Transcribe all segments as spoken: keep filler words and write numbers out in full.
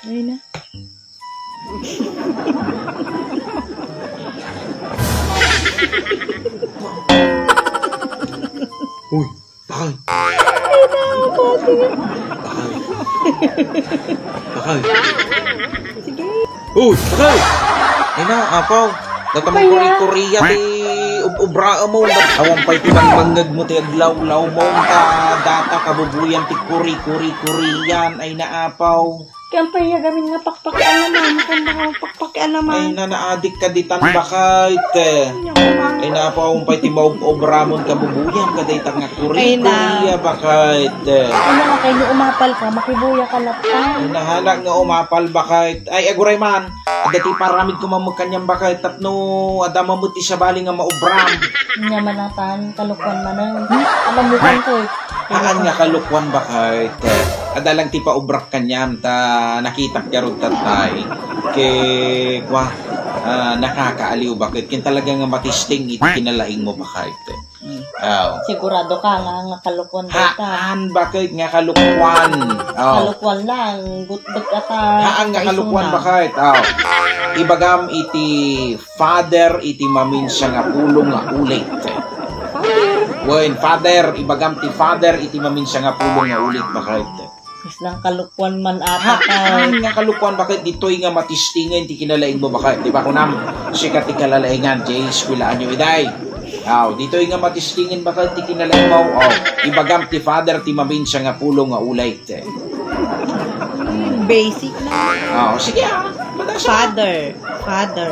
Ay na. Uy, bakay. Bakay. Bakay. Sige. Uy, bakay. Ay na, apaw. Data mo kuri-kurian ti ub-ubra mo. Awan pay ti mangmangngeg mo ti aglawlaw mo. Ta data kabubuyan ti kuri-kuri-kurian. Ay na, apaw. Kaya pay ya gamin nga pakpakian naman, kaya baka pakpakian naman. Ay, nanaadik ka ditan, bakay, te. Ay, napaon pay ti maub-obramon kabubuyan, kadayta nga kuri, ay, na. Kuya, bakay, te. Ay, na, kay no umapal ka, makibuya ka latta. Ay, nahanak nga umapal, bakay. Ay, aguray man. Adda ti paramid ko mamagkanyang, bakay, tapno adda mamut ti sabali nga maubram. Nya manatan, kalukuan manen. Alam mo kan ko, eh. Haan nga kalukuan, bakay, te. Adda lang ti paubrak kaniam, ta nakitak garud tatay. Ke, kwa, ah, nakakaaliw, bakit? Ken talaga nga matisting iti kinalaing mo, bakit? Mm. Aw. Sigurado ka nga, nga kalukuan dayta. Haan, bakit nga kalukuan? Aw. Kalukuan lang, gutbek ata. Haan nga kalukuan, bakit? Aw. Ibagam iti Father iti maminsa nga pulong nga ulit. Father? Wen, Father, ibagam ti Father iti maminsa nga pulong nga ulit, bakit? Kaslang kalukuan man ata ka. Haan nga kalukuan, bakit ditoy nga matistingen ti kinalaing mo, bakit? Di ba kunam, sika ti kalalaingan, jay eskwelaanyo iday. Aw, ditoy nga matistingen, bakit ti kinalaing mo? Aw, ibagam ti Father ti maminsa nga pulong nga ulit. Basic na. Aw, sige, ah. Madasa. Father. Father.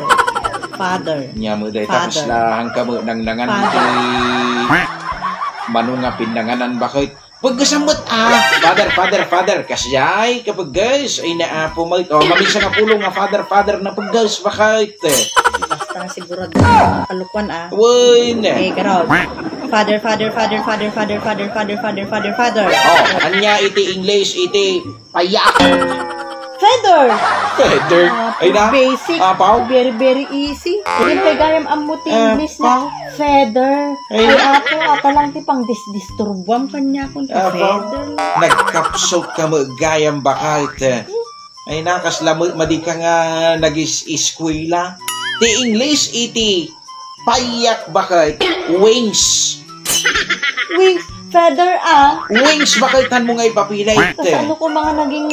Father. Nya mo, dayta, Father. Kasla, hangka mo nangnangan Father. Ti mano nga pinnanganan, bakit? Paggasam met, ah. Father, Father, Father. Kasjay, kapaggas. Ay, naapo, may. Oh, maminsan nga pulong nga Father, Father, na paggas, bakit? Basta sigurado kalukuan, ah. Wen. Eh, garod. Father, Father, Father. Oh, anya iti English, iti payak. Feather. Feather. Ah, ay na. Basic. Apaw. Very, very easy. Dili pay gayam ammo ti English na feather. Ay, apo, ata lang ti pangdisdisturbuam kaniakon ti feather. Nagkapsot ka met gayam, bakit? Ay na, kasla mo, madi ka nga nagis-eskwela. Ti English iti payak, bakit? Wings. Wings, feather, ah. Wings, bakit? Haan mo nga ipapilay. Kasano ko mga naging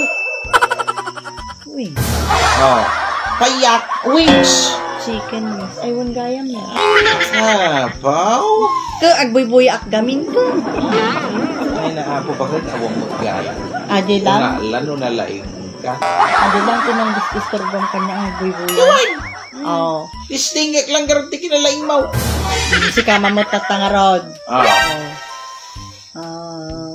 wings? Oh. Payak, wings. Chicken wings. Ay, wen gayam na. Apaw. Ka, agbuybuyaak gamin ko. Ay, naapo, bakit? Awang mo gayam. Adi lang. Una, lano na laing. Ka? Adi lang ti nangdisdisturbuam kaniak nga agbuybuya. Yawan! Oh. Istingek lang garud ti kinalaing mo. Sika mamut tatta ngarud. Ah. Oh. Ah,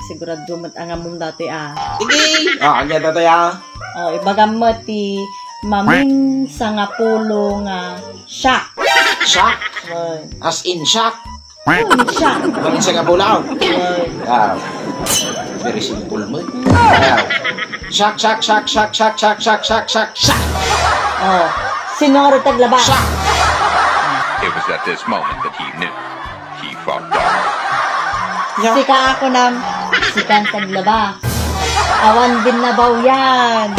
sigurado met nga ammom datoy, ah. Sige! Ah, anya datoy, ah? Oh, ibagam met ti maminsa nga pulong nga shock. Shock? Oh. As in shock? Shock. Maminsan nga pulong. Ah, very simple mo. Ah. Shock, shock, shock, shock. Oh, sino nga taglaba? Shock. It was at this moment that he knew. He fucked up. Sika ako nam, sika ang taglaba. Awan binnabaw yan.